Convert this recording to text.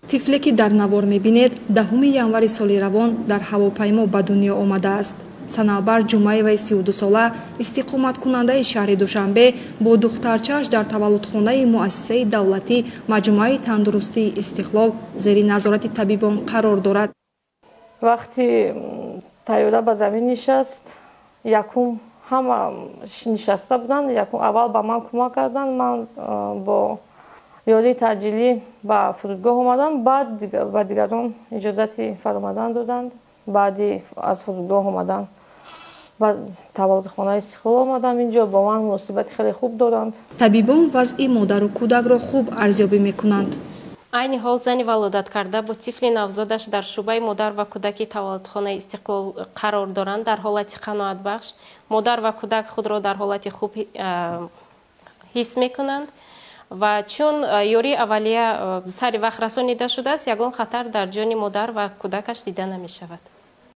Тифле, ки дар навор мебинед, 10 январи соли равон дар ҳавопаймо ба дунё омадааст. Санавбар Ҷумаеваи 32сола, истиқоматкунандаи шаҳри Душанбе, бо духтарчааш дар таваллудхонаи муассисаи давлатӣ Маҷмӯаи тандурустии «Истиқлол» зери назорати табибон қарор дорад. Вақти тайёра ба замин нишаст, якум ҳама нишаста буданд. Якум аввал ба ман кӯмак карданд. Ман бо ёрии таъҷилӣ ба фурудгоҳ омадам, баъд ба дигарон иҷозати фаромадан доданд. Баъди аз фурудгоҳ омадан ба таваллудхонаи «Истиқлол» омадам. Инҷо бо ман муносибати хеле хуб доранд. Табибон вазъи модару кӯдакро хуб арзёбӣ мекунанд. Айни ҳол зани валодаткарда бо тифли навзодаш дар шӯъбаи модар ва кӯдаки таваллудхонаи «Истиқлол» қарор доранд, дар ҳолати қаноатбахш. Модар ва кӯдак худро дар ҳолати хуб ҳис мекунанд ва чун ёрии аввалия сари вақт расонида шудааст, ягон хатар дар ҷони модар ва кӯдакаш дида намешавад.